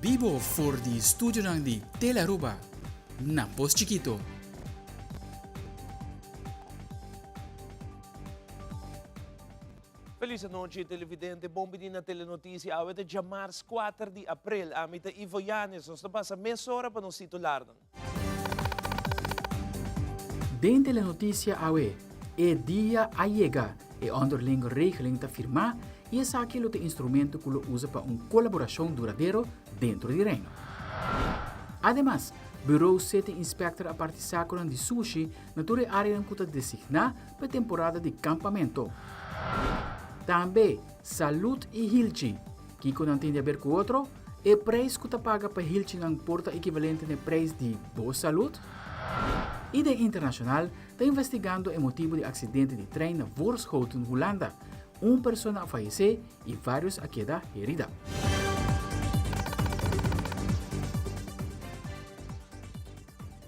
bibo for di studionan di Telearuba na Pos Chikito. Feliz anochi televidente, bon bini na Telenoticia. Awe ta djamars kuater di april. Ami ta Ivo Yanes. Nos ta pasa mesora pa nos titularnan. Den Telenoticia awe, e dia a yega, e onderlinge regeling ta firmá i esaki lo ta instrumento ku lo usa pa un kolaborashon duradero dentro di Reino. Ademas, Bureau City Inspector a parti sakonan di sushi na tur e áreanan ku ta designá pa e temporada di kampamento. Tambe, salud i hilchi. Kiko nan tin di haber ku otro? E preis ku ta paga pa hilchinan por ta ekivalente na e preis di bo salud? I den internashonal ta investigando e motibu di aksidente di trein na Voorschoten, Hulanda. Un persona a fayesé i vários a keda herida.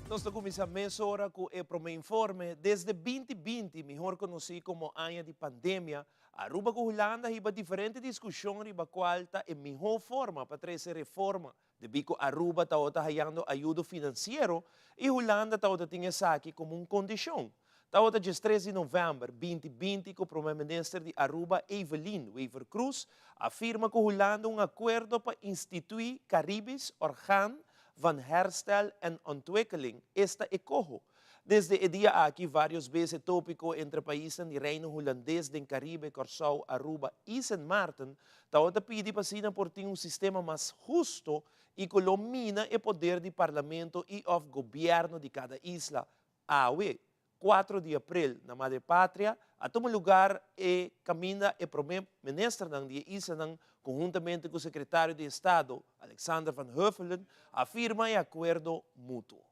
Nos ta cuminsa mesora cu e prome informe. Desde 2020, mihor conoci como aña di pandemia, Aruba cu Hulanda hiba diferente discusion riba cual ta e miho forma pa trece reforma, debi cu Aruba tawata hayando ayudo financiero y Hulanda tawata tin esaki como un condicion. Tawata diestres di november 2020 cu Prome Minister di Aruba Evelyn Wever-Croes a firma cu Hulanda un acuerdo pa institui Caribisch Orgaan van Herstel en Ontwikkeling, esta e coho. Desde e dia aki varios bes e topico entre paisnan di Reino Hulandes den Caribe, Corsou, Aruba y Sint Maarten tawata pidi pa asina por tin un sistema mas husto y cu lo mina e poder di parlamento y of gobierno di cada isla. Awe, cuatro di april, na Madre Patria a tuma lugar e caminda e prome ministernan di e islanan conhuntamente cu Secretario di Estado, Alexander van Huffelen, a firma e acuerdo mutuo.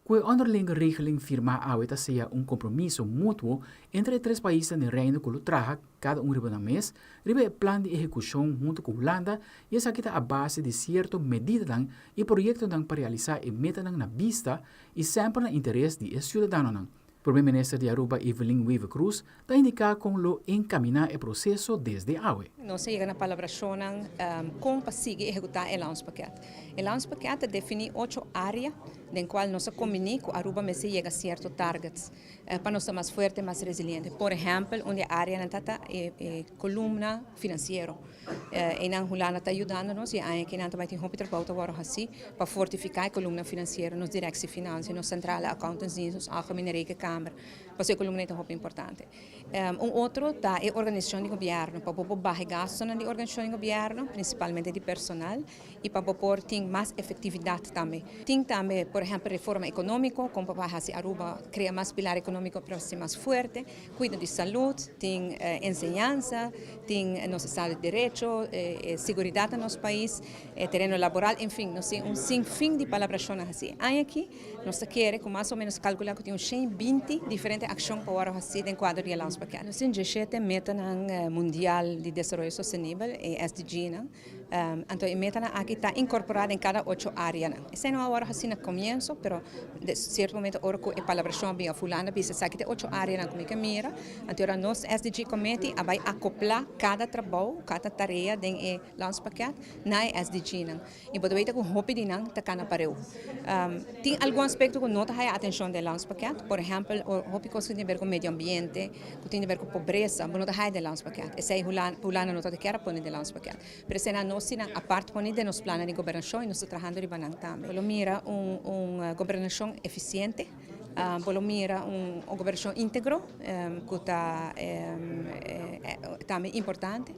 Ku e onderlinge regeling firmá awe ta sea un kompromiso mutuo entre e tres paisnan den Reino ku lo traha, kada un riba nan mes, riba e plan di ehekushon huntu ku Hulanda i esaki ta a base di sierto medidanan i proyektonan pa realisá e metanan na bista i semper na interes di e siudadanonan. Prome Minister di Aruba Evelyn Wever-Croes ta indiká kon lo enkaminá e proseso desde awe. Nos a yega na palabrashonnan kon pa sigui ehekutá e landspakket. E landspakket ta definí ocho área den kual nos a kombiní ku Aruba mester yega sierto targets pa nos ta mas fuerte, mas resiliente. Por ehèmpel, un di e áreanan ta ta e kolumna finansiero. Einan Hulanda ta yudando nos i e aña aki nan ta bai tin hopi trabou ta wòrdu hasí pa fortifiká e kolumna finansiero, nos Directie Financiën, nos Centrale Accountantsdienst, nos Algemene Rekenkamer, pasobra e kolumna ei ta hopi importante. Un otro ta e organisashon di gobièrnu, pa bo por baha e gastunan di organisashon di gobièrnu, prinsipalmente di personal, i pa bo por tin mas efektividat tambe. Tin tambe, por ehèmpel, reforma ekonómiko, kon pa bai hasi Aruba krea mas pilar ekonómiko pero hasi mas fuerte. Cuido di salud, tin enseñansa, tin nos estado di derecho, seguridad na nos pais, tereno laboral, en fin, nos tin un sin fin di palabracionnan haci. Aña aki nos ta kere cu mas o menos calcula cu tin un 120 diferente accion pa worde haci den cuadro di e Landspakket. Nos tin diesshete metanan mundial di desaroyo sostenibel, e SDGnan. Anto e metanan aki ta inkorporá den kada ocho áreanan. Esei no a wòrdu hasí na komienso, pero den sierto momento ora ku e palabrashon a bin òf Hulanda a bisa esaki ta e ocho áreanan ku mi ke mira, anto ora nos SDG Committee a bai akoplá kada trabou, kada tarea den e landspakket na e SDGnan. I bo ta weta ku hopi di nan ta kana pareu. Tin algun aspekto ku no ta haya atenshon den e landspakket, por ehèmpel hopi kos ku tin di ber ku medio ambiente, ku tin di ber ku pobresa, bo no ta haya den landspakket. Esei Hulanda no ta kier a pone den landspakket. Pero esei nan nos tin nan apart pone den nos plannan di gobernashon i nos ta trahando riba nan tambe. Bo lo mira un gobernashon efisiente, bo lo mira un gobernashon íntegro ku ta tambe importante.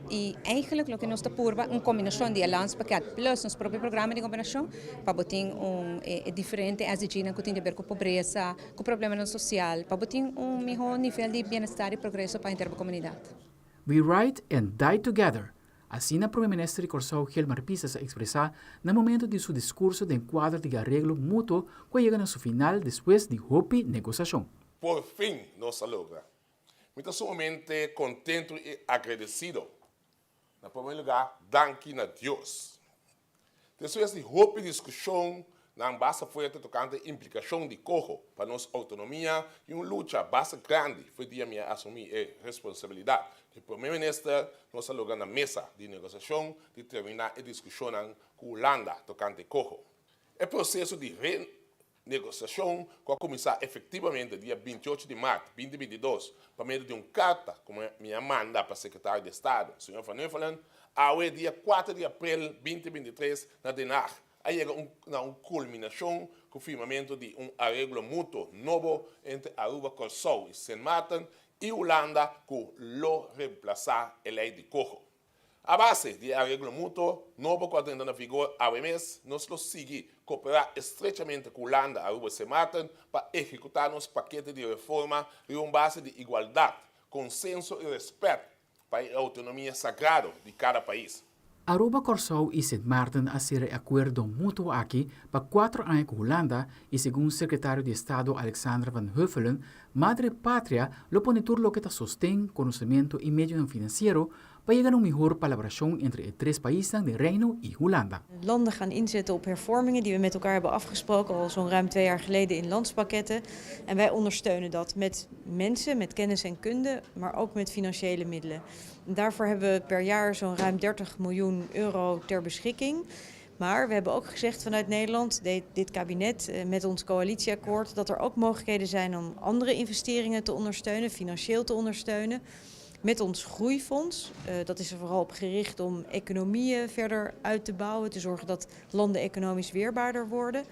I eigenlijk loke nos ta purba un kombinashon di e landspakket plus nos propio programa di gobernashon pa bo tin un e diferente SDGnan ku tin di ber ku pobresa, ku problemanan sosial, pa bo tin un mihó nivel di bienestar i progreso pa henter bo komunidat. We ride and die together, asina Prome Minister di Kòrsou Gilmar Pisas a ekspresá na momento di su diskurso den kuadro di e areglo mutuo ku a yega na su final despues di hopi negosashon. Por fin nos a logra. Mi ta sumamente contento y agradecido. Na prome lugar, danki na Dios. Despues di hopi discusion. nan basta fuerte tokante e implikashon di Coho pa nos outonomia i un lucha basta grandi for dia mi a asumí e responsabilidat di Prome Minister, nos a logra na mesa di negosiashon di terminá e diskushonnan ku Hulanda tokante Coho. E proseso di Negosiashon ku a kuminsá efektivamente dia 28 di mart 2022 pa medio di un karta ku mi a manda pa Sekretario di Estado, señor Van Huffelen, awe dia 4 di aprel 2023 na Den Haag a yega un na un kulminashon ku firmamentu di un areglo mutuo nobo entre Aruba, Kòrsou i Sint Maarten i Hulanda ku lo remplasá e lei di Coho. A base di e areglo mutuo nobo ku a drenta na vigor awe mes, nos lo sigui koperá estrechamente ku Hulanda, Aruba i Sint Maarten pa ehekutá nos pakete di reforma riba un base di igualdat, konsenso i rèspèt pa e outonomia sagrado di kada pais. Aruba, Kòrsou i Sint Maarten a sera e akuerdo mutuo aki pa kuatro aña ku Hulanda i segun Sekretario di Estado Alexandra van Huffelen, Madre Patria lo pone tur loke ta sosten, konosementu i medionan finansiero pa yega na un mihor palabrashon entre e tres paisnan den Reino i Hulanda. Landen gaan inzetten op hervormingen die we met elkaar hebben afgesproken al zo'n ruim twee jaar geleden in landspakketten. En wij ondersteunen dat met mensen, met kennis en kunde, maar ook met financiële middelen. En daarvoor hebben we per jaar zo'n ruim 30 miljoen euro ter beschikking. Maar we hebben ook gezegd vanuit Nederland, dit kabinet met ons coalitieakkoord, dat er ook mogelijkheden zijn om andere investeringen te ondersteunen, financieel te ondersteunen. Met ons groeifonds, dat is er vooral op gericht om economieën verder uit te bouwen, te zorgen dat landen economisch weerbaarder worden.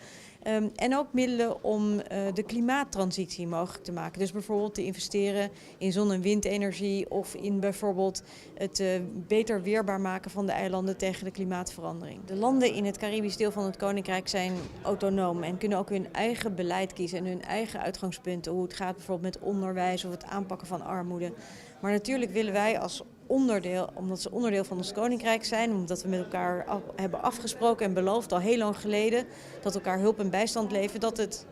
En ook middelen om de klimaattransitie mogelijk te maken. Dus bijvoorbeeld te investeren in zon- en windenergie of in bijvoorbeeld het beter weerbaar maken van de eilanden tegen de klimaatverandering. De landen in het Caribisch deel van het Koninkrijk zijn autonoom en kunnen ook hun eigen beleid kiezen en hun eigen uitgangspunten. Hoe het gaat bijvoorbeeld met onderwijs of het aanpakken van armoede. Maar natuurlijk willen wij als onderdeel, omdat ze onderdeel van ons koninkrijk zijn, omdat we met elkaar hebben afgesproken en beloofd al heel lang geleden dat elkaar hulp en bijstand leveren,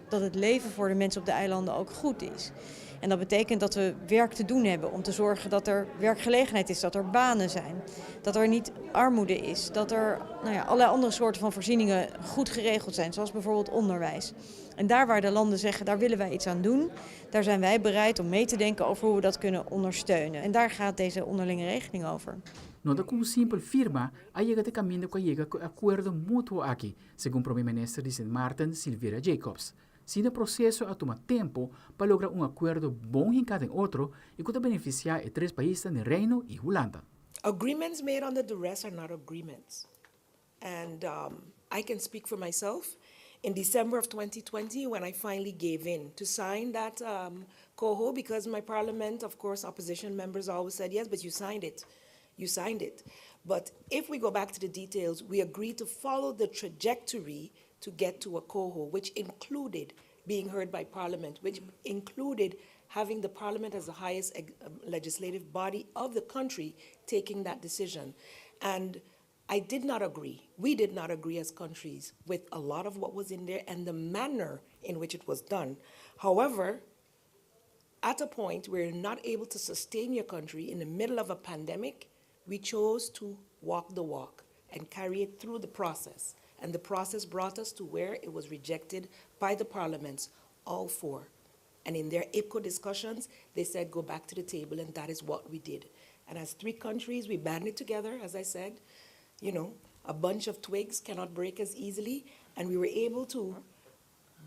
dat het leven voor de mensen op de eilanden ook goed is. En dat betekent dat we werk te doen hebben om te zorgen dat er werkgelegenheid is, dat er banen zijn, dat er niet armoede is, dat er, nou ja, allerlei andere soorten van voorzieningen goed geregeld zijn, zoals bijvoorbeeld onderwijs. En daar waar de landen zeggen, daar willen wij iets aan doen, daar zijn wij bereid om mee te denken over hoe we dat kunnen ondersteunen. En daar gaat deze onderlinge regeling over. No ta ku un simpel firma a yega te kaminda ku a yega ku e akuerdo mutuo aki, segun Prome Minister di Sint Maarten, Silvira Jacobs. Sino e proseso a tuma tempu pa logra un akuerdo bon hinká den otro i ku ta benefisiá e tres paisnan den Reino i Hulanda. Agreements made under duress are not agreements. And I can speak for myself. In December of 2020, when I finally gave in to sign that COHO, because my parliament, of course, opposition members always said, "Yes, but you signed it. You signed it." But if we go back to the details, we agreed to follow the trajectory to get to a COHO, which included being heard by parliament, which included having the parliament as the highest legislative body of the country taking that decision. And I did not agree. We did not agree as countries with a lot of what was in there and the manner in which it was done. However, at a point where you're not able to sustain your country in the middle of a pandemic, we chose to walk the walk and carry it through the process. And the process brought us to where it was rejected by the parliaments, all four. And in their IPCO discussions, they said, "Go back to the table," and that is what we did. And as three countries, we banded together, as I said, a bunch of twigs cannot break as easily, and we were able to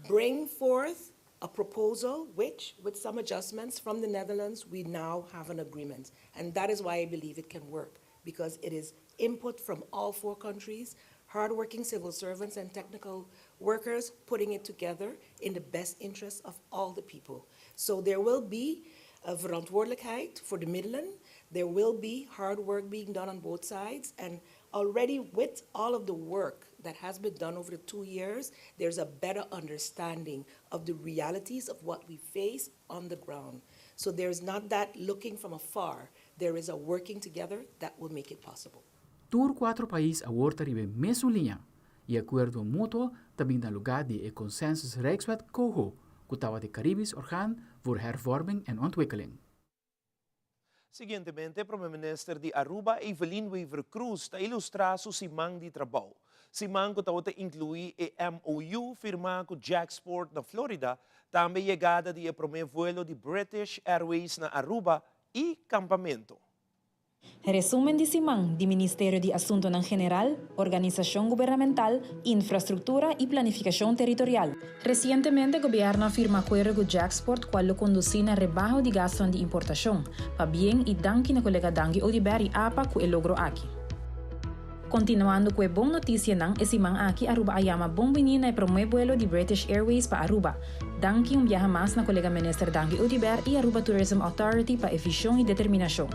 bring forth a proposal which, with some adjustments from the Netherlands, we now have an agreement. And that is why I believe it can work, because it is input from all four countries, hardworking civil servants and technical workers putting it together in the best interest of all the people. So there will be a verantwoordelijkheid for de middelen. There will be hard work being done on both sides. And already with all of the work that has been done over the 2 years, there's a better understanding of the realities of what we face on the ground. So there's not that looking from afar. There is a working together that will make it possible. Tur kuater pais awor ta riba mesun liña. E akuerdo mutuo ta bin na lugá di e Consensus Rijkswet COHO, ku tabata di Caribisch Orgaan voor Hervorming en Ontwikkeling. Siguientemente, Prome Minister di Aruba, Evelyn Wever-Croes, ta ilustra su siman di trabou. Siman ku tabata inkluí e MOU firmá ku JAXPORT na Florida, tambe yegada di e promé vuelo di British Airways na Aruba i kampamentu. Resumen di siman di Ministerio di Asuntonan General, Organisashon Gubernamental, Infrastruktura i Planifikashon Territorial. Resientemente Gobièrnu a firma akuerdo ku JAXPORT kual lo kondusí na rebaho di gastunan di importashon. Pabien i danki na kolega Dangui Oduber i apa ku e logro aki. Kontinuando ku e bon notisianan, e siman aki Aruba a yama bon bini na e promé buelo di British Airways pa Aruba. Danki un biaha mas na kolega Minister Dangui Oduber i Aruba Tourism Authority pa e vishon i determinashon.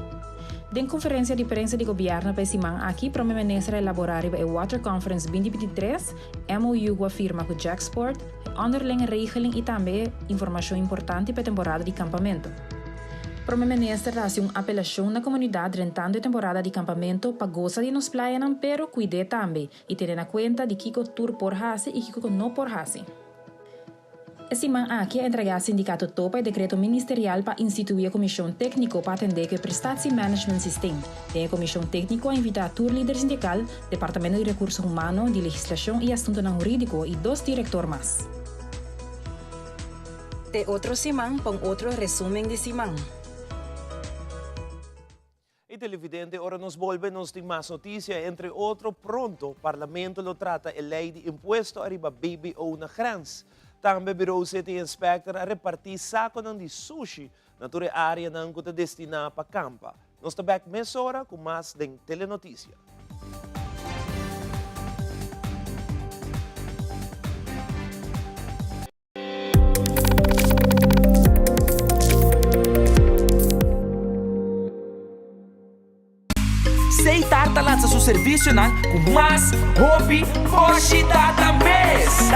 Den konferensia di prensa di gobièrnu pa e siman aki, Prome Minister a elaborá riba e Water Conference 2023, MOU ku a firma ku Jacksport, e onderlinge regeling i tambe e informashon importante pa e temporada di kampamentu. Prome Minister ta hasi un apelashon na komunidat drentando e temporada di kampamentu pa gosa di nos playanan pero kuid'é tambe i tene na kuenta di kiko tur por hasi i kiko no por hasi. E siman aki a entregá Sindikato Topa e dekreto ministerial pa instituí e komishon tékniko pa atendé ku e Prestatie Management Systeem. Den e komishon tékniko a invitá tur lider sindikal, Departamento di Rekurso Humano, di Legislashon i Asuntunan Hurídiko i dos direktor mas. Te otro siman pa un otro resumen di siman. Y televidente, ora nos bolbe nos tin mas noticia, entre otro pronto Parlamento lo trata e ley di impuesto ariba BBO na grens. Tambe Bureau City Inspector a reparti saconan di sushi na tur e areanan cu ta destina pa campa. Nos ta bek mesora cu mas den Telenoticia. Seitar ta lansa su servisionan ku mas hopi boshi data mes.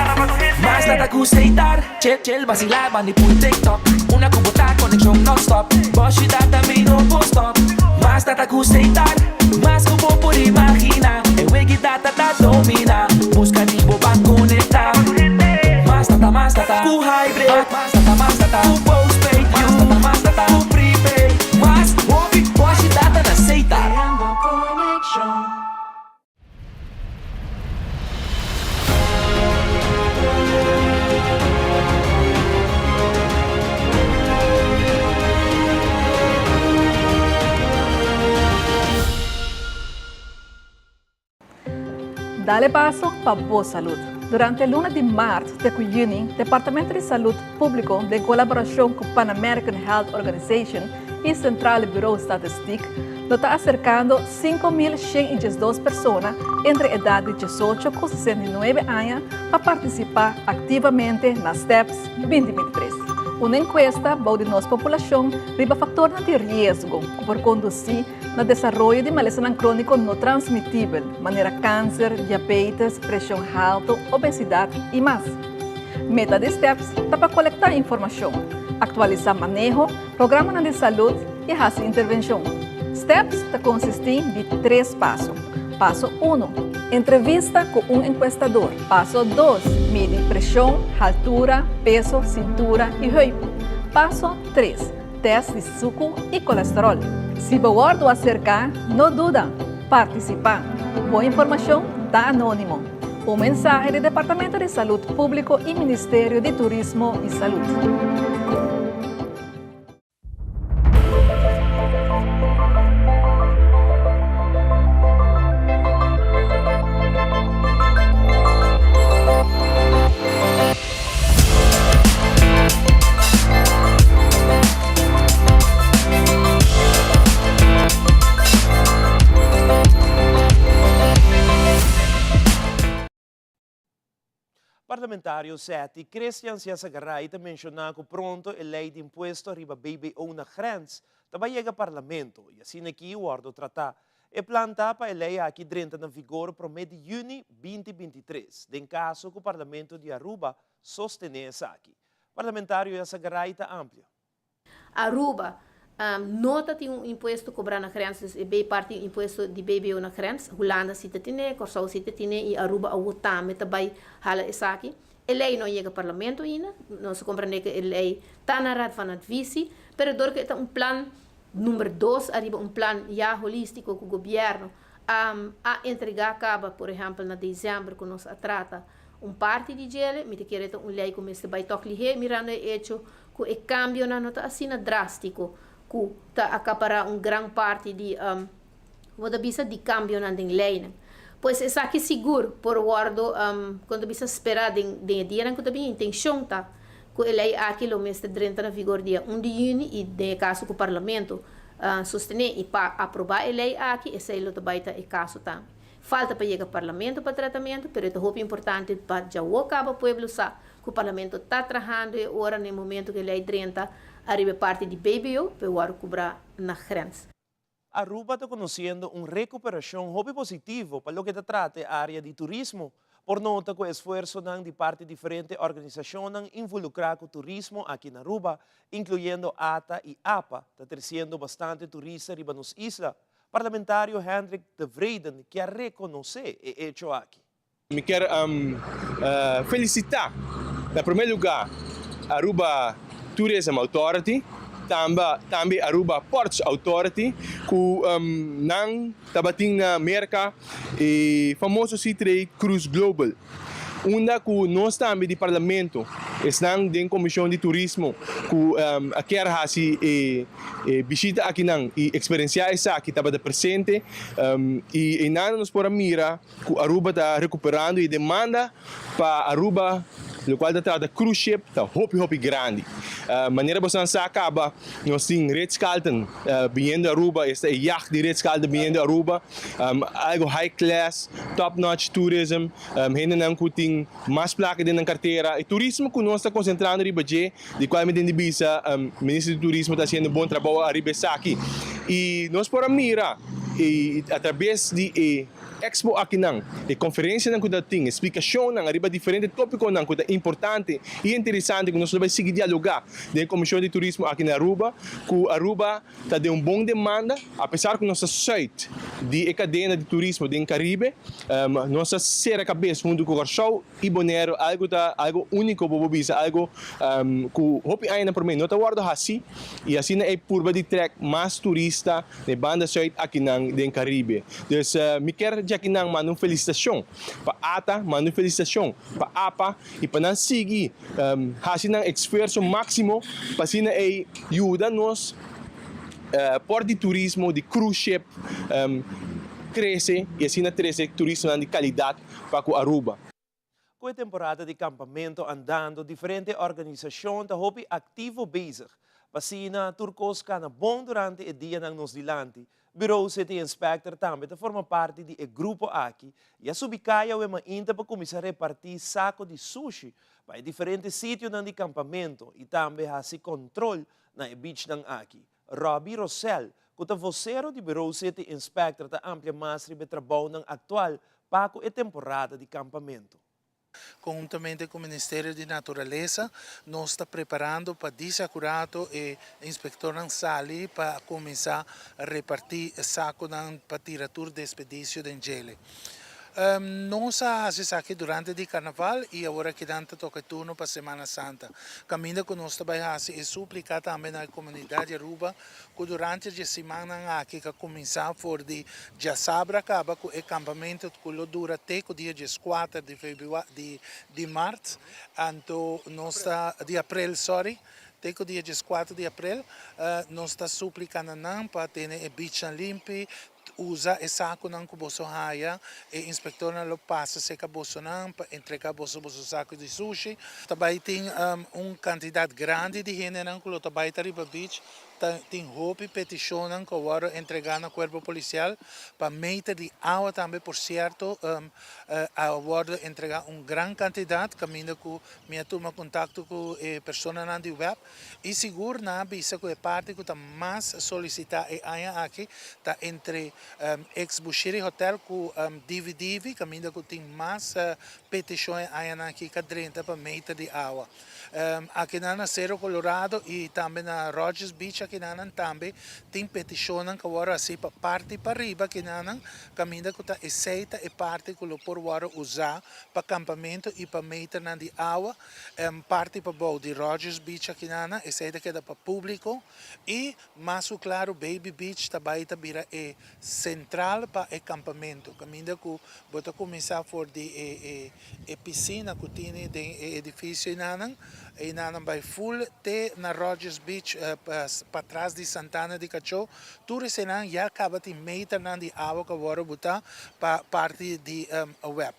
Mas data ku Seitar, chill chill basilá bandi pui TikTok. Una ku bo ta konekshon nònstòp, boshi data mi no por stòp. Mas data ku Seitar, mas ku bo por imaginá. E wegi data ta dominá, buska di bo pa konektá. Mas data, mas data ku hybrid. Mas data, mas data ku postpaid. Mas data, mas data ku prepaid. Mas hopi boshi data na Setar. Creando conexion. Dale paso pa bo salud. Durante luna di maart te cu juni, Departamento di Salud Publico den colaboracion cu Pan American Health Organization y Centrale Bureau Statistiek lo ta acercando 5.112 persona entre edad di 18 cu 69 aña pa participa activamente na STEPS 2023. Un encuesta bou di nos populacion riba factornan di riesgo cu por conduci na desaroyo di malesanan króniko no transmitibel, manera kanser, diabetes, preshon haltu, obesidat i mas. Meta di STEPS ta pa kolektá informashon, aktualisá maneho, programanan di salud i hasi intervenshon. STEPS ta konsistí di tres paso. Paso uno, Entrevista ku un enkuestador. Paso dos, Midi preshon, haltura, peso, sintura i heup. Paso tres, Test di suku i kolesterol. Si bo wòrdu aserká, no duda, partisipá. Bo informashon ta anónimo. Un mensahe di Departamento di Salud Públiko i Ministerio di Turismo i Salud. Parlamentario Setti Christian Siyasagaray ta menshoná ku pronto e lei di impuesto riba BBO na grens ta bai yega Parlamento i asina aki wòrdu tratá. E plan ta pa e lei aki drenta na vigor promé di yüni 2023, den kaso ku Parlamento di Aruba sostené esaki. Parlamentario Yassagaray ta amplia. Aruba no ta tin un impuesto cobrá na grens, dus e bay parti un impuesto di BBO na grens. Hulanda si ta tine, Kòrsou si ta tine i Aruba awo tambe ta bay hala esaki. E ley no a yega Parlamento ainda, nos a comprende cu e ley ta na Raad van Advies si, pero dor cu e ta un plan number dos ariba un plan ya holistico cu gobierno. A entregá kaba, por ehèmpel na desèmber ku nos a trata un parti di djele, mi ta kere ta un lei ku mester bai tòg lihé mirando e echo ku e kambionan no ta asina drástiko ku ta akapará un gran parti di, bo ta bisa, di kambionan den leinan. Pues esaki sigur por wòrdu, kon ta bisa, sperá den den e dianan ku ta bini. Intenshon ta ku e lei aki lo mester drenta na vigor dia un di yüni i den e kaso ku Parlamento sostené i pa aprobá e lei aki, esei lo ta bai ta e kaso tambe. Falta pa yega Parlamento pa tratamentu, pero e ta hopi importante pa djawo kaba pueblo sa ku Parlamento ta trahando e ora na e momento ku e lei drenta ariba e parti di BBO pa e wòrdu kubrá na grens. Aruba ta conociendo un recuperacion hopi positivo pa loke ta trata e area di turismo. Por nota cu esfuerzonan di parti diferente organisacionnan involucra cu turismo aki na Aruba, incluyendo ata y apa, ta treciendo bastante turista riba nos isla. Parlamentario Hendrik Tevreden kier reconoce e hecho aki. Mi kier felicita na prome lugar Aruba Tourism Authority, tambe Aruba Ports Authority cu nan tabatin na Merca e famoso Seatrade Cruise Global. Unda cu nos tambe di Parlamento, esnan den Comision di Turismo cu a kier haci e bishita akinan y experiencia esaki tabata presente y eynan nos por a mira cu Aruba ta recuperando y demanda pa Aruba locual ta trata cruise ship ta hopi hopi grandi. Manera bosonan sa caba nos tin Ritz Carlton biniendo Aruba, esta e yacht di Ritz Carlton biniendo Aruba, algo high class, top notch tourism, hendenan cu tin mas placa den nan cartera. E turismo cu nos ta concentrando riba dje, di cual mi tin di bisa Minister di Turismo ta haciendo bon trabou ariba esaki. Y nos por a mira a traves di e Expo akinan, e konferensianan ku ta tin, e splikashonnan ariba diferente topikonan ku ta importante i interesante ku nos lo bai sigui dialogá den e Komishon di Turismo aki na Aruba, ku Aruba ta den un bon demanda, apesar ku nos ta sùit di e kadena di turismo den Karibe, nos ta sera kabes huntu ku Kòrsou i Boneiru, algu ta algu úniko bo por bisa, algu ku hopi añanan promé no ta wòrdu hasi i asina e purba di trèk mas turista Na e banda zuid akinan den Caribe. Dus mi kier djakinan manda un felicitacion pa ata, manda un felicitacion pa apa y pa nan sigui haci nan esfuerzo maximo pa asina ey yuda nos port di turismo di cruise ship crece y asina trece turistanan di calidad pa cu Aruba. Ku e temporada di kampamentu andando, diferente organisashon ta hopi aktivo bezig pa asina tur kos kana bon durante e dianan nos dilanti. Bureau City Inspector tambe ta forma parti di e grupo aki i a subi kaya awe mainta pa kuminsá repartí sako di sushi pa e diferente sitionan di kampamentu i tambe hasi kontrol na e beachnan aki. Robbie Rosell, ku ta vosero di Bureau City Inspector ta amplia mas riba e trabounan aktual pa ku e temporada di kampamentu. Konhuntamente ku Ministerio di Naturalesa nos ta preparando pa disakurato e inspektornan sali pa kuminsá repartí sakonan pa tira tur despedisio den djele. Nos a hasi esaki durante di Carnaval y awor aki nan ta toca e turno pa Semana Santa. Caminda cu nos ta bay hasi e suplica tambe na e comunidad di Aruba cu durante dje simannan aki ca cuminsa for di djasabra caba cu e campamento cu lo dura te cu dia diescuater di februari di di maart anto nos ta di april sorry te cu dia diescuater di april nos ta suplica na nan pa tene e beachnan limpi Usa e sakunan ku boso haya. E inspektornan lo pasa serka bosonan pa entrega boso boso saku di sushi. Ta bai tin un kantidat grandi di hendenan ku lo ta bai ta riba beach. Ta tin hopi petishonnan ku a wòrdu entregá na kuerpo polisial pa meter di awa tambe. Por sierto a wòrdu entregá un gran kantidat kaminda ku mi a tuma kontakto ku e personanan di web. I sigur nan a bisa ku e parti ku ta mas solisitá e aña aki ta entre ex Bushiri Hotel ku Divi Divi kaminda ku tin mas petishon e añanan aki ka drenta pa meter di awa. Akinan na Cerro Colorado y tambe na Rogers Beach akinanan tambe tin peticionnan cu a worde haci pa parti pariba akinanan caminda cu ta esey ta e parti cu lo por worde usa pa campamento y pa meternan di awa. Parti pabou di Rogers Beach akinanan esey ta keda pa publico y mas cu claro Baby Beach ta bay ta bira e central pa e campamento caminda cu bo ta cuminsa for di e E pisina cu tini den e edificio einanan, einanan bay full te na Rogers Beach patras di Santana di Cachó. Tur eseinan ya caba tin meternan di awa cu a worde buta pa parti di web.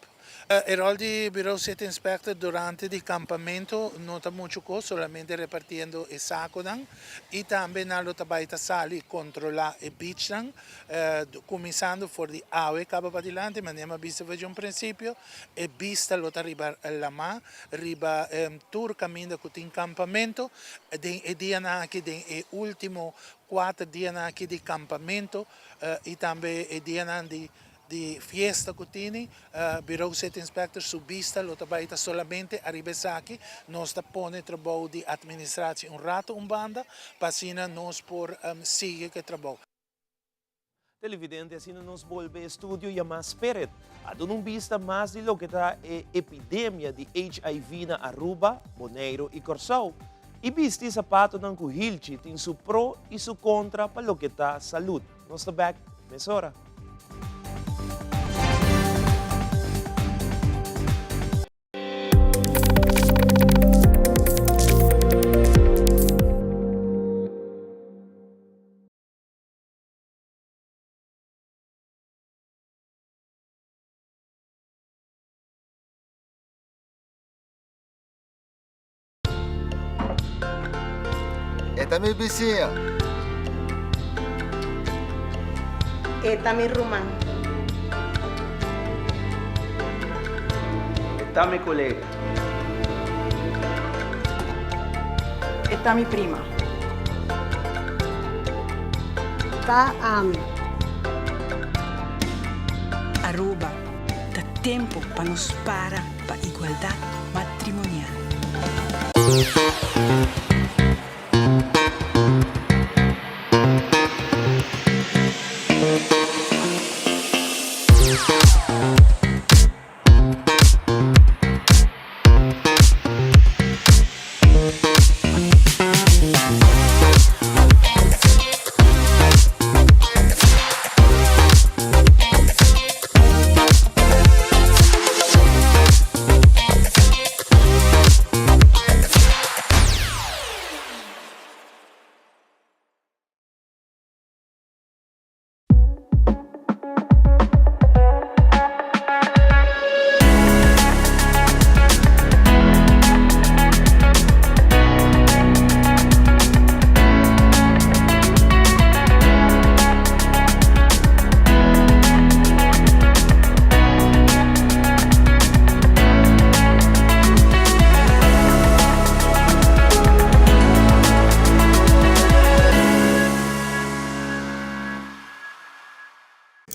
E rol di Bureau City Inspector durante di campamento no ta mucho cos, solamente repartiendo e saconan y tambe nan lo ta bay ta sali controla e beachnan. Kuminsando for di awe kaba padilanti, manera mi a bisa for di un prinsipio, e bista lo ta riba lamá, riba tur kaminda ku tin kampamentu. Den e dianan aki, den e último kuater dianan aki di kampamentu i tambe e dianan di di fiesta ku tini, Bureau City Inspector su bista lo ta bai ta solamente ariba esaki. Nos ta pone trabou di administratie un rato un banda pa asina nos por sigui ku e trabou. Televidente, asina nos bolbe e studio yamá Spirit a duna un bista mas di loke ta e epidemia di HIV na Aruba, Boneiru i Kòrsou. I bisti sapatonan ku hilchi tin su pro i su kontra pa loke ta salud. Nos ta bèk mesora. E ta mi bisiña. E ta mi ruman. E ta mi kolega. E ta mi prima. Ta ami. Aruba, ta tempo pa nos para pa igualdad matrimonial.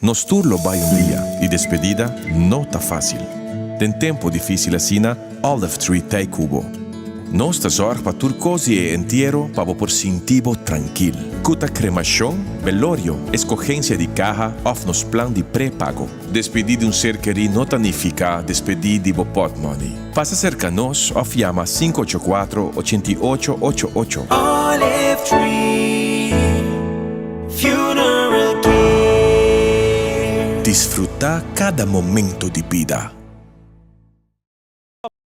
Nos tur lo bai un dia y despedida no ta facil. Den tempo dificil asina, Olive Tree t'ey cu bo. Nos ta zorg pa tur cos di e entiero pa bo por sinti bo trankil. Cu ta cremacion, belorio, escogencia di caha of nos plan di prepago. Despedi di un ser kerí no ta nifica despedi di bo potmoney. Pasa serka nos òf yama 584 88 88. Olive Tree Funeral Care. Disfrutá kada momento di bida.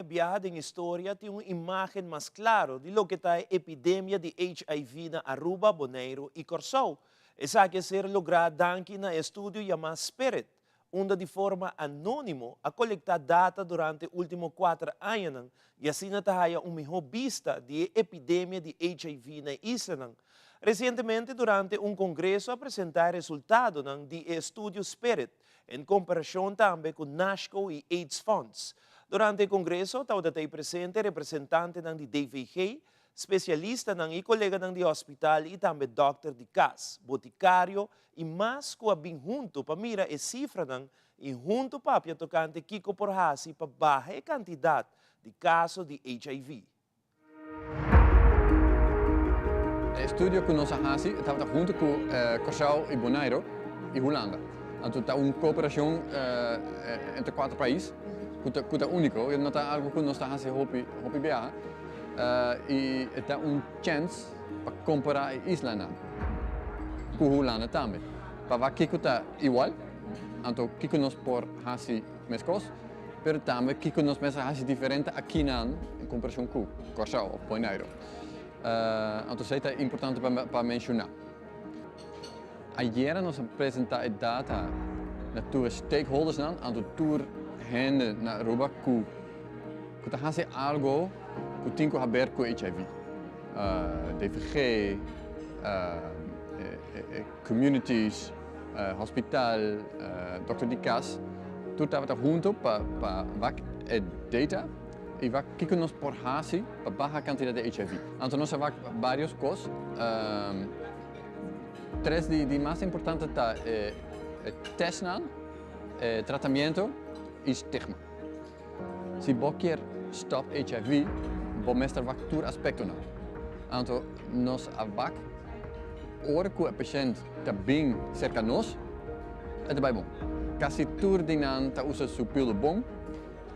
Biaha den historia tin un imágen mas klaro di loke ta e epidemia di HIV na Aruba, Boneiru i Kòrsou. Esaki a ser lográ danki na e estudio yamá Spirit, unda di forma anónimo a kolektá data durante último kuater añanan i asina ta haya un mihó bista di e epidemia di HIV na e islanan. Resientemente durante un kongreso a presentá e resultadonan di e estudio Spirit, en komparashon tambe ku NASHCO i AIDS Fonds. Durante e kongreso tabata ta ei presente representantenan di DVG, Spesialistanan i koleganan di hospital i tambe dòkter di kas, botikario i mas ku a bin huntu pa mira e sifranan i huntu papia tokante kiko por hasi pa baha e kantidat di kaso di HIV. E estudio ku nos a hasi tabata huntu ku Kòrsou i Boneiru i Hulanda. Anto ta un kooperashon entre kuater pais ku ta ku ta úniko, no ta algu ku nos ta hasi hopi hopi biaha i e ta un chèns pa kompará e islanan ku Hulanda tambe pa wak kiko ta igual, anto kiko nos por hasi meskos. Pero tambe kiko nos mester hasi diferente akinan en komparashon ku Kòrsou òf Boneiru. Anto esei ta importante pa menshoná. Ayera nos a presentá e data na tur e stakeholdersnan, anto tur hende na Aruba ku ku ta hasi algo ku tin ku haber ku HIV. DVG, e communities, hospital, dokter di kas, tur tabata hunto pa pa wak e data i wak kiko nos por hasi pa baha kantidat di HIV. Anto nos a wak varios kos, tres di di mas importante ta e testnan, e tratamiento i stigma. Si bo kier stop HIV, bo mester wak tur aspektonan. Anto nos a wak ora ku e pashent ta bin serka nos, e ta bai bon. Kasi tur di nan ta usa su pildo bon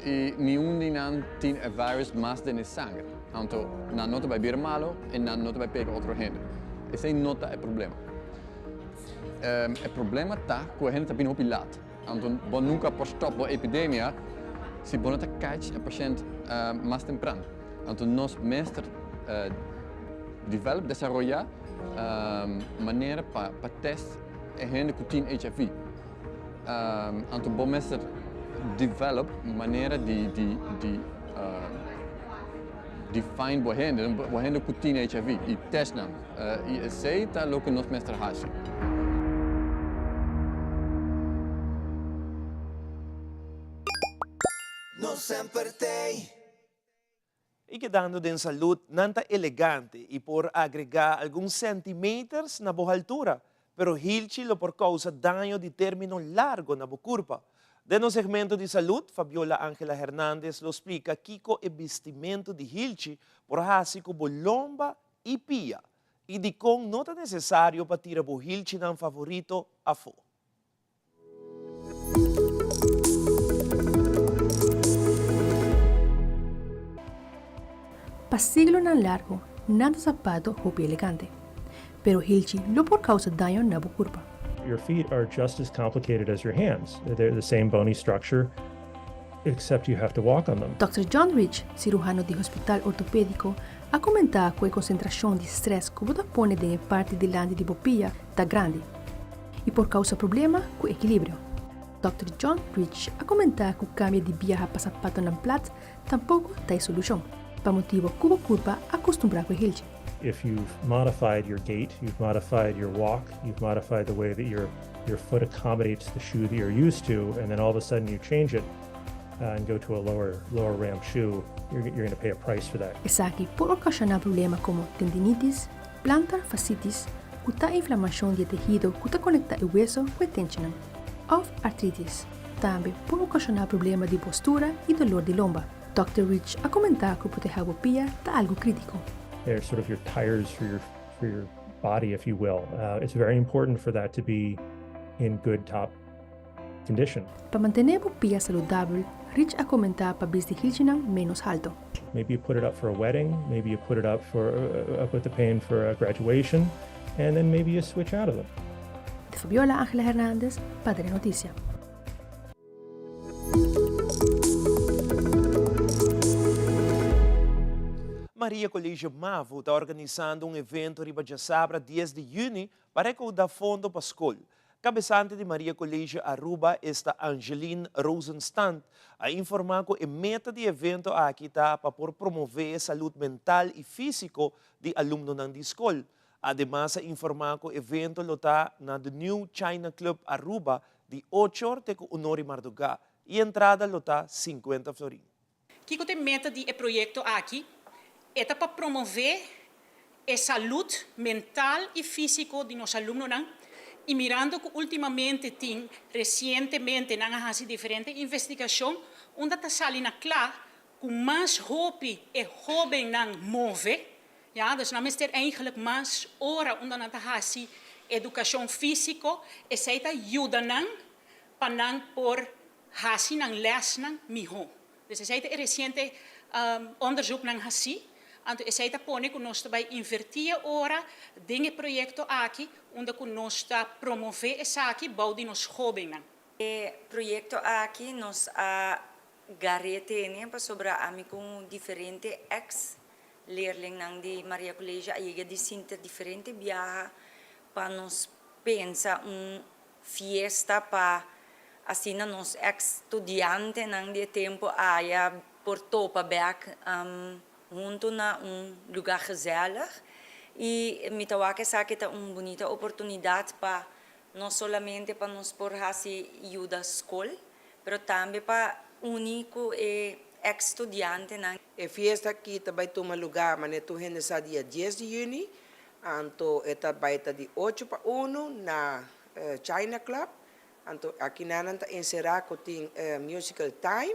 i niun di nan tin e virus mas den e sanger. Anto nan no ta bai bira malo i nan no ta bai pega otro hende. Esei no ta e problema. E problema ta ku e hende ta bini hopi lat. Anto bo nunca por stop bo epidemia si bo no ta catch e pashent mas tempran. Anto nos mester develop, desaroya, manera pa pa test e hende cu tin HIV. Anto bo mester develop manera di di di define bo hende, bo hende cu tin HIV y test nan. Y esey ta loke nos mester haci. No semper t'ey. Y kedando den salud, nan ta elegante y por agrega algun centimeters na bo haltura, pero hilchi lo por causa daño di termino largo na bo curpa. Den nos segmento di salud, Fabiola Angela Hernandez lo splica kico e bistimento di hilchi por haci cu bo lomba y pia, y dicon no ta necesario pa tira bo hilchinan favorito afo. Pa siglonan largo nan ta zapato hopi elegante, pero hilchi lo por causa daño na bo curpa. Your feet are just as complicated as your hands. They're the same bony structure, except you have to walk on them. Dòkter John Rich, siruhano di Hospital Ortopédiko, a komentá ku e konsentrashon di strès ku bo ta pone den e parti dilanti di bo pia ta grandi i por kousa problema ku ekilibrio. Dòkter John Rich a komentá ku kambia di biaha pa sapatonan plat tampoko ta e solushon, pa motibu ku bo kurpa a kustumbrá ku e hilchi. If you've modified your gait, you've modified your walk, you've modified the way that your your foot accommodates the shoe that you're used to, and then all of a sudden you change it and go to a lower lower ramp shoe, you're you're gonna pay a price for that. Esaki por okashoná problema komo tendinitis, plantar fascitis, ku ta inflamashon di e tehido ku ta konektá e weso ku e tenchinan, òf artritis. Tambe por okashoná problema di postura i dolor di lomba. Dòkter Rich a komentá ku protehá bo pia ta algu krítiko. They're sort of your tires for your for your body if you will. It's very important for that to be in good top condition. Pa mantené bo pia saludabel, Rich a komentá pa bisti hilchinan ménos halto. Maybe you put it up for a wedding, maybe you put it up for up with the pain for a graduation, and then maybe you switch out of them. Di Fabiola Angela Hernandez pa Telenoticia. Maria Colegio Mavo ta organisando un evento riba djasabra dies di yüni pa rekoudá fondo pa skol. Kabesante di Maria Colegio Aruba, esta Angeline Rosenstand, a informá ku e meta di evento aki ta pa por promové e salud mental i físiko di alumnonan di skol. Ademas a informá ku evento lo ta na The New China Club Aruba di ocho or te ku unor i mardugá i entrada lo ta sinkuenta florin. Kiko ta e meta di e proyekto aki? E ta pa promove e salud mental y fisico di nos alumnonan y mirando cu ultimamente tin recientemente nan a haci diferente investigacion unda ta sali na cla cu mas hopi e hobennan move, ya, dus nan mester eigenlijk mas ora unda nan ta haci educacion fisico, esey ta yuda nan pa nan por haci nan lesnan miho. Dus esei ta e resiente onderzoeknan hasí. Anto esei ta pone ku nos ta bai invertí e ora den e proyekto aki unda ku nos ta promové esaki bou di nos hóbennan. E proyekto aki nos a gar'é tene pasobra ami ku diferente eks leerlingnan di Maria College a yega di sinta diferente biaha pa nos pensa un Fiesta pa asina nos ex studiantenan di e tempo aya por topa bek hunto na un lugar gezellig y mi ta wak esaki ta un bunita oportunidad pa no solamente pa nos por haci yuda scol pero tambe pa uni cu e ex studiantenan. E fiesta aki ta bay tuma lugar manera tur hende sa dia dies di juni Anto e ta bai ta di ocho pa uno na China Club. Anto akinan nan ta enserá ku tin musical time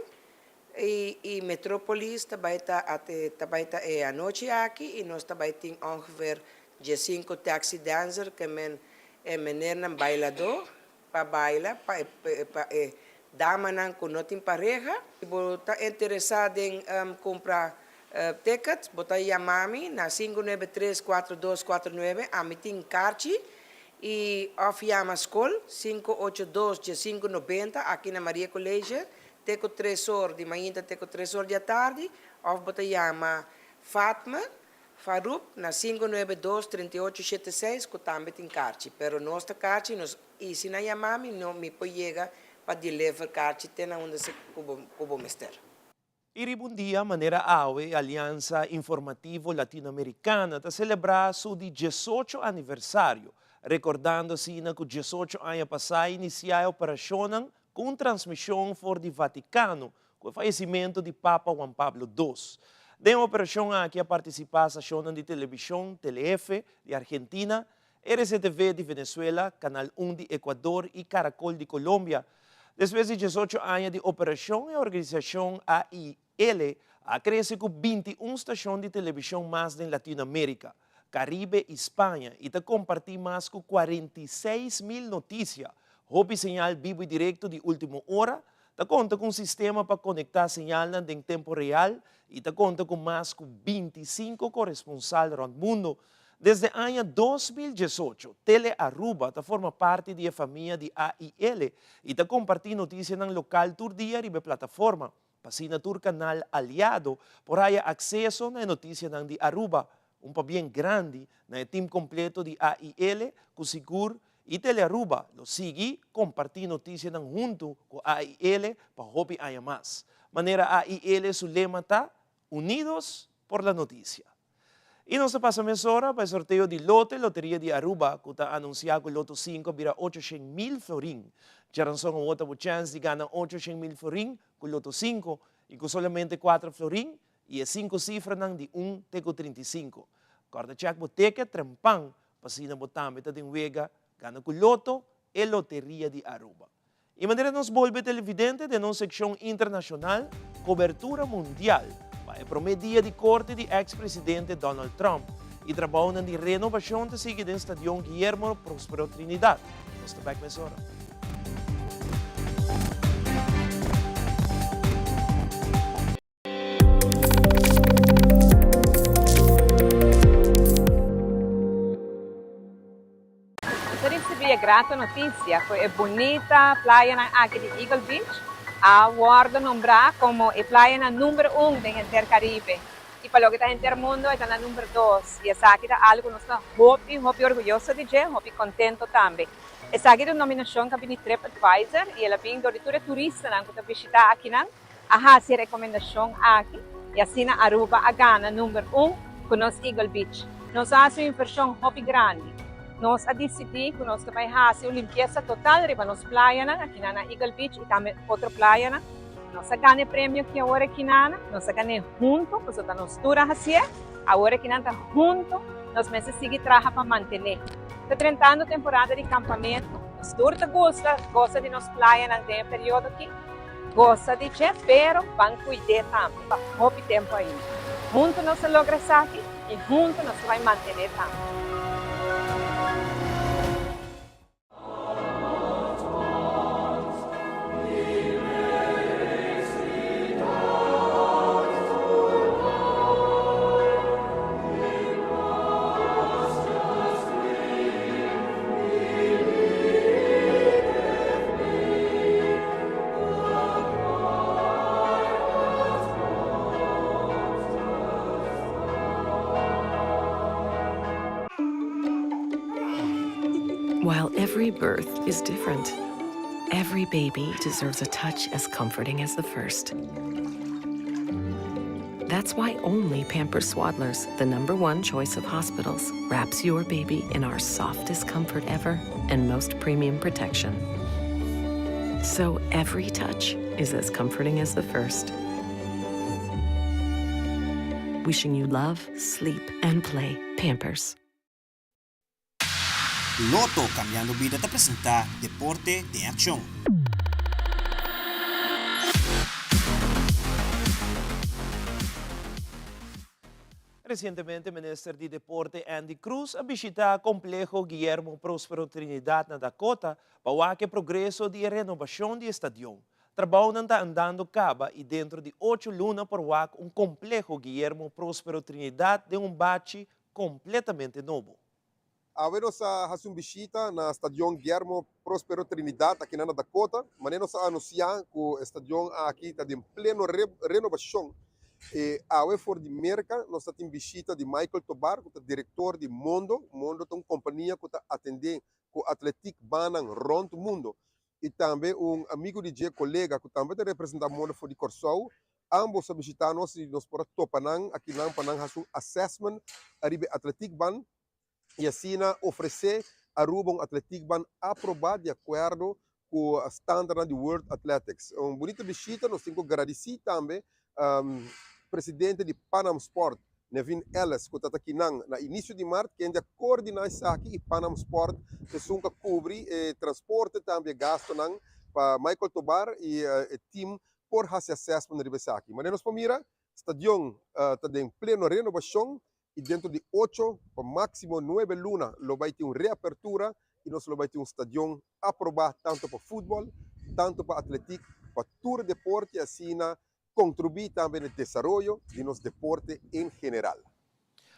i i Metropolis ta bai ta ate ta bai ta e anochi aki i nos ta bai tin ongeveer diesinko taxi dancer ke men e menernan bailadó pa baila pa e pa e damanan ku no tin pareha. Si bo ta interesá den kumpra tickets bo ta yama mi na 593 4249 ami tin karchi i òf yama skol 582 1590 aki na Maria College te ku tres or di mainta te ku tres or di atardi òf bo ta yama Fatma Farouk na 592 38 shete seis ku tambe tin karchi pero nos ta karchi nos i si nan yama mi no mi por yega pa deliver karchi te na unda se ku bo ku bo mester. I riba un dia manera awe e Aliansa Informativo Latinoamericana ta selebrá su di diesocho aniversario, rekordando asina ku diesocho aña pasá a inisiá e operashonnan ku un transmishon for di Vatikano ku e fayesimentu di Papa Juan Pablo dos. Den e operashon aki a partisipá stashonnan di telebishon Telefe di Argentina, RCTV di Venezuela, Canal un di Ecuador i Caracol di Colombia. Despues di diesocho aña di operashon e organisashon AIL a krese ku 21 stashon di telebishon mas den Latinoamérika, Karibe i Spaña i ta kompartí mas ku 46 mil notisia, hopi señal bibu i direkto di último ora, ta konta ku un sistema pa konektá señalnan den tempo real i ta konta ku mas ku 25 koresponsal rònt mundu. Desde aña 2018, Tele Aruba ta forma parti di e famia di AIL i ta kompartí notisianan lokal tur dia riba e plataforma. Pa asina tur kanal aliado por haya akseso na e notisianan di Aruba. Un pabien grandi na e tim kompleto di AIL ku sigur i Tele Aruba lo sigui kompartí notisianan huntu ku AIL pa hopi aña mas. Manera AIL su lema ta, Unidos por la noticia. I nos ta pasa mesora pa e sorteo di lote Loteria di Aruba ku ta anunsiá ku Loto sinku a bira 800,000 florin. Djaranson awor ta bo chèns di gana 800,000 florin ku Loto sinku i ku solamente kuater florin i e sinku sifranan di un te ku 35. Kòrda chèk bo teket trempan pa asina bo tambe ta den wega gana ku Loto e Loteria di Aruba. I manera nos bolbe televidente den nos sekshon internashonal, kobertura mundial pa e promé dia di korte di eks presidente Donald Trump i trabounan di renobashon ta sigui den Stadion Guillermo Prospero Trinidad. Nos ta bèk mesora. Nos a ricibi e grato noticia cu e bunita playanan aki di Eagle Beach a wordo nombra como e playanan number un den henter Caribe y pa loke ta henter mundo e ta na number dos y esaki ta algo cu nos ta hopi hopi orguyoso di dje, hopi contento tambe. Esaki ta un nominacion cu a bini TripAdvisor y el a bin dor di tur e turistanan cu ta bishita akinan. A hasi e rekomendashon aki i asina Aruba a gana number un ku nos Eagle Beach. Nos a hasi un invershon hopi grandi. Nos a disidí ku nos ta bai hasi un limpiesa total riba nos playanan akinan na Eagle Beach i tambe otro playanan. Nos a gana e premio aki awor aki nan, nos a gan'é hunto, pasobra ta nos tur a hasié. Awor aki nan ta hunto, nos mester sigui traha pa mantené. Ta drentando temporada di campamento, nos tur ta gusta goza di nos playanan den e periodo aki, goza di dje, pero ban cuid'é tambe pa hopi tempo ainda. Hunto nos a logra esaki y hunto nos ta bay mantené tambe. While every birth is different, every baby deserves a touch as comforting as the first. That's why only Pampers Swaddlers, the number one choice of hospitals, wraps your baby in our softest comfort ever and most premium protection. So every touch is as comforting as the first. Wishing you love, sleep, and play. Pampers. Lotto Cambiando Bida ta presenta Deporte den Accion. Recientemente Minister di Deporte Andy Croes a bishita Compleho Guillermo Prospero Trinidad na Dakota pa wak e progreso di e renobacion di e stadion. Trabounan ta andando caba y dentro di ocho luna por wak un Compleho Guillermo Prospero Trinidad den un bachi completamente nobo. Awe nos a hasi un bishita na Stadion Guillermo Prospero Trinidad akinan na Dakota. Manera nos a anuncia cu e stadion aki ta den pleno renobacion. E awe for di Merca nos ta tin bishita di Michael Tobar cu ta director di Mondo. Mondo ta un compania cu ta atende cu atletiek banan rond mundo. Y tambe un amigo di dje, colega, cu tambe ta representa Mondo for di Corsou. Ambos a bishita nos y nos por a topa nan akinan pa nan hasi un assessment ariba e atletiekbaan y asina ofrece Aruba un atletiekbaan aproba di acuerdo cu standardnan di World Athletics. Un bunita bishita, nos tin cu gradici tambe presidente di Panam Sport, Nevin Ellis, cu ta ta akinan na inicio di maart, kende a coordina esaki y Panam Sport esun cu a cubri e transporte tambe e gastonan pa Michael Tobar y e team por haci assessment riba esaki. Manera nos por mira, stadion ta den pleno renobacion y dentro di ocho pa maximo nuebe luna lo bay tin un reapertura y nos lo bay tin un stadion aproba tanto pa futbol, tanto pa atletiek, pa tur deporte y asina contribui tambe na e desaroyo di nos deporte en general.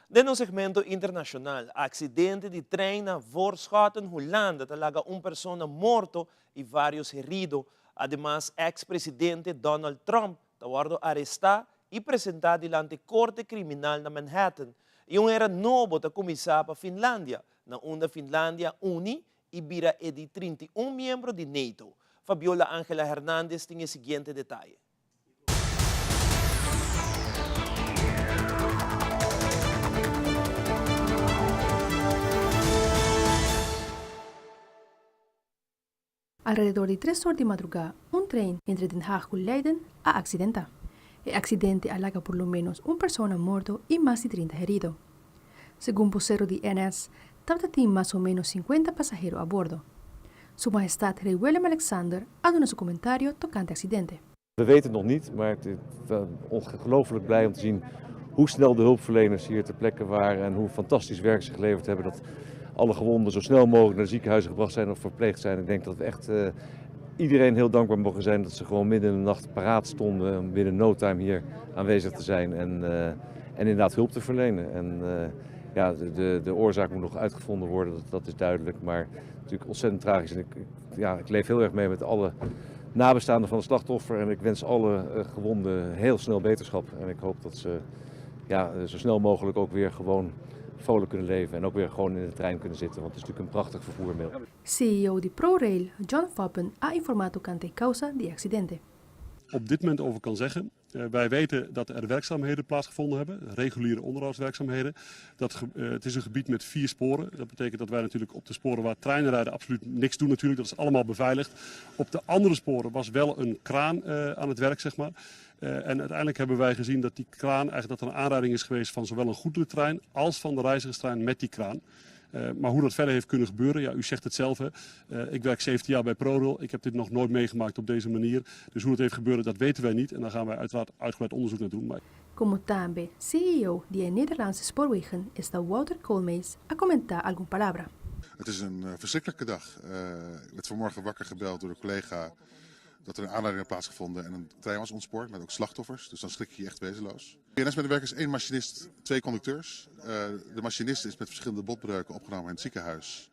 Den nos segmento internacional, accidente di trein na Voorschoten, Hulanda ta laga un persona morto y varios herido. Ademas, ex presidente Donald Trump ta wordo aresta y presenta dilanti corte criminal na Manhattan. Y un era nobo ta cuminsa pa Finlandia, na unda Finlandia uni y bira e di 31 miembro di NATO. Fabiola Angela Hernandez tin e siguiente detaye. Alrededor di tres or di madrugá un trein entre Den Haag ku Leiden a aksidentá. E aksidente a laga por lo ménos un persona morto i mas di 30 herido. Segun bosero di NS, tabata tin mas o ménos 50 pasahero a bordo. Su Mahestat Rei Willem-Alexander a duna su komentario tokante aksidente. We weten het nog niet, maar ik ben ongelooflijk blij om te zien hoe snel de hulpverleners hier ter plekke waren en hoe fantastisch werk ze geleverd hebben. Dat alle gewonden zo snel mogelijk naar de ziekenhuizen gebracht zijn of verpleegd zijn. Ik denk dat we echt iedereen heel dankbaar mogen zijn dat ze gewoon midden in de nacht paraat stonden om binnen no time hier aanwezig te zijn en inderdaad hulp te verlenen. En ja, de oorzaak moet nog uitgevonden worden, dat is duidelijk, maar natuurlijk ontzettend tragisch. En ja, ik leef heel erg mee met alle nabestaanden van het slachtoffer en ik wens alle gewonden heel snel beterschap. En ik hoop dat ze, ja, zo snel mogelijk ook weer gewoon vrolijk kunnen leven en ook weer gewoon in de trein kunnen zitten, want het is natuurlijk een prachtig vervoermiddel. CEO di ProRail, John Foppen, a informa tocante causa di accidente. Op dit moment over kan zeggen. Wij weten dat er werkzaamheden plaatsgevonden hebben, reguliere onderhoudswerkzaamheden. Dat, het is een gebied met vier sporen. Dat betekent dat wij natuurlijk op de sporen waar treinen rijden absoluut niks doen natuurlijk. Dat is allemaal beveiligd. Op de andere sporen was wel een kraan aan het werk, zeg maar. En uiteindelijk hebben wij gezien dat die kraan, eigenlijk dat er een aanrijding is geweest van zowel een goederentrein als van de reizigerstrein met die kraan. Maar hoe dat verder heeft kunnen gebeuren, ja, u zegt het zelf. Hè. Ik werk 17 jaar bij ProRail. Ik heb dit nog nooit meegemaakt op deze manier. Dus hoe het heeft gebeuren, dat weten wij niet. En daar gaan wij uiteraard uitgebreid onderzoek naar doen. Maar... Como tambe CEO di e Nederlandse Spoorwegen, esta Wouter Koolmees, a comenta algun palabra. Het is een verschrikkelijke dag. Ik werd vanmorgen wakker gebeld door een collega dat er een aanrijding had plaatsgevonden en een trein was ontspoord met ook slachtoffers. Dus dan schrik je je echt wezenloos. NS-medewerkers, één machinist, twee conducteurs. De machinist is met verschillende botbreuken opgenomen in het ziekenhuis.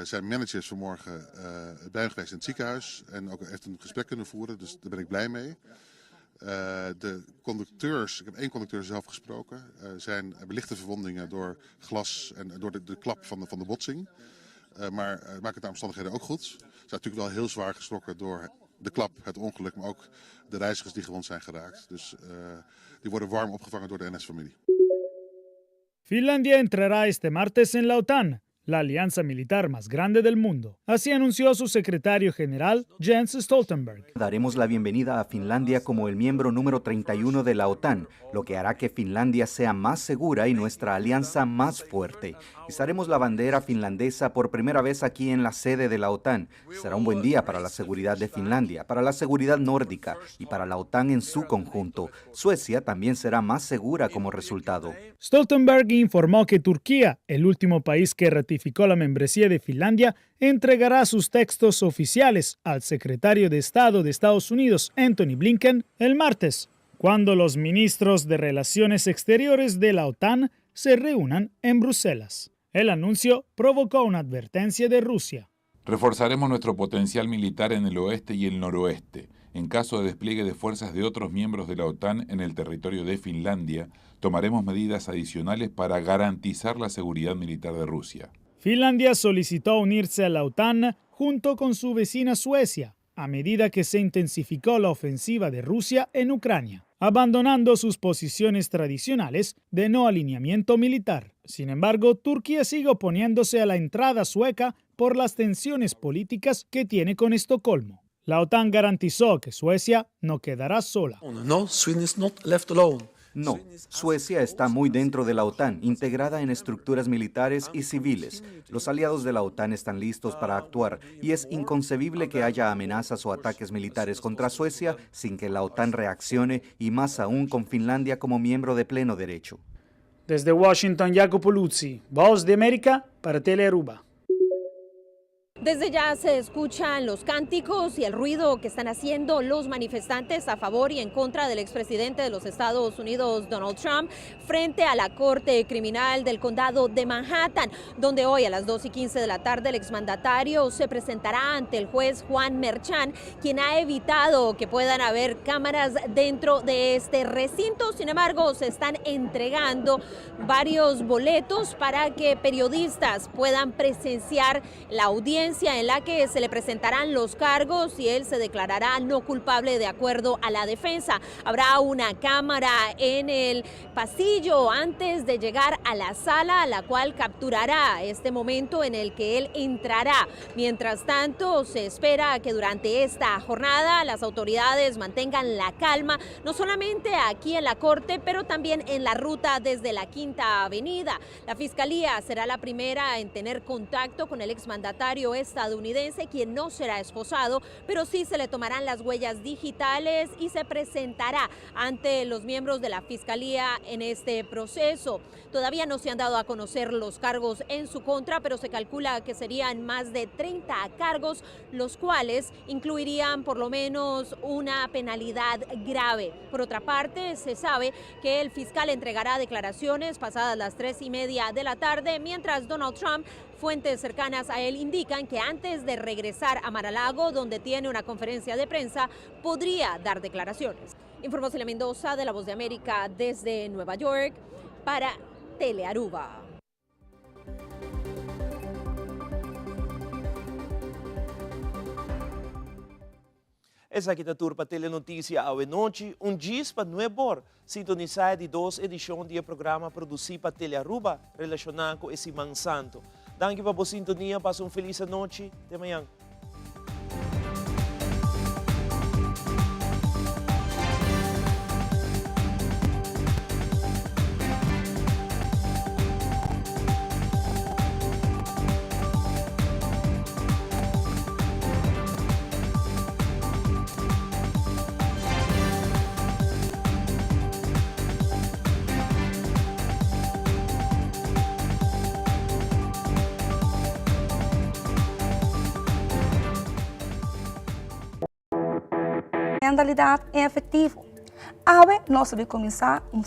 Zijn manager is vanmorgen bij hem geweest in het ziekenhuis en ook heeft een gesprek kunnen voeren, dus daar ben ik blij mee. De conducteurs, ik heb één conducteur zelf gesproken, zijn, hebben lichte verwondingen door glas en door de klap van de botsing. Maar maakt het naar omstandigheden ook goed. Ze zijn natuurlijk wel heel zwaar geschrokken door de klap, het ongeluk, maar ook de reizigers die gewond zijn geraakt. Dus die worden warm opgevangen door de NS-familie. Finlandia entrará este martes en la OTAN, la alianza militar más grande del mundo. Así anunció su secretario general, Jens Stoltenberg. Daremos la bienvenida a Finlandia como el miembro número 31 de la OTAN, lo que hará que Finlandia sea más segura y nuestra alianza más fuerte. Izaremos la bandera finlandesa por primera vez aquí en la sede de la OTAN. Será un buen día para la seguridad de Finlandia, para la seguridad nórdica y para la OTAN en su conjunto. Suecia también será más segura como resultado. Stoltenberg informó que Turquía, el último país que ratificó la membresía de Finlandia, entregará sus textos oficiales al secretario de Estado de Estados Unidos, Antony Blinken, el martes, cuando los ministros de Relaciones Exteriores de la OTAN se reúnan en Bruselas. El anuncio provocó una advertencia de Rusia. Reforzaremos nuestro potencial militar en el oeste y el noroeste. En caso de despliegue de fuerzas de otros miembros de la OTAN en el territorio de Finlandia, tomaremos medidas adicionales para garantizar la seguridad militar de Rusia. Finlandia solicitó unirse a la OTAN junto con su vecina Suecia, a medida que se intensificó la ofensiva de Rusia en Ucrania, abandonando sus posiciones tradicionales de no alineamiento militar. Sin embargo, Turquía sigue oponiéndose a la entrada sueca por las tensiones políticas que tiene con Estocolmo. La OTAN garantizó que Suecia no quedará sola. No, Sweden is not left alone. No, Suecia está muy dentro de la OTAN, integrada en estructuras militares y civiles. Los aliados de la OTAN están listos para actuar y es inconcebible que haya amenazas o ataques militares contra Suecia sin que la OTAN reaccione y más aún con Finlandia como miembro de pleno derecho. Desde Washington, Jacopo Luzzi, Voz de América para Telearuba. Desde ya se escuchan los cánticos y el ruido que están haciendo los manifestantes a favor y en contra del expresidente de los Estados Unidos, Donald Trump, frente a la Corte Criminal del Condado de Manhattan, donde hoy a las 2:15 de la tarde el exmandatario se presentará ante el juez Juan Merchan, quien ha evitado que puedan haber cámaras dentro de este recinto. Sin embargo, se están entregando varios boletos para que periodistas puedan presenciar la audiencia en la que se le presentarán los cargos y él se declarará no culpable de acuerdo a la defensa. Habrá una cámara en el pasillo antes de llegar a la sala, la cual capturará este momento en el que él entrará. Mientras tanto, se espera que durante esta jornada las autoridades mantengan la calma, no solamente aquí en la corte, pero también en la ruta desde la Quinta Avenida. La fiscalía será la primera en tener contacto con el exmandatario estadounidense, quien no será esposado, pero sí se le tomarán las huellas digitales y se presentará ante los miembros de la fiscalía en este proceso. Todavía no se han dado a conocer los cargos en su contra, pero se calcula que serían más de 30 cargos, los cuales incluirían por lo menos una penalidad grave. Por otra parte, se sabe que el fiscal entregará declaraciones pasadas las 3:30 de la tarde, mientras Donald Trump, fuentes cercanas a él indican que antes de regresar a Mar-a-Lago, donde tiene una conferencia de prensa, podría dar declaraciones. Informó Celia Mendoza de La Voz de América desde Nueva York para Telearuba. Esaki ta tur pa Telenoticia awe nochi, un djis pa nuebor. Sintonisa e di dos edicion di e programa produci pa Telearuba relaciona cu e Siman Santo. Danki pa bo sintonia, pasa un feliz anochi, te mañan. En realidad e efectivo. Awe nos ta bay cuminsa un.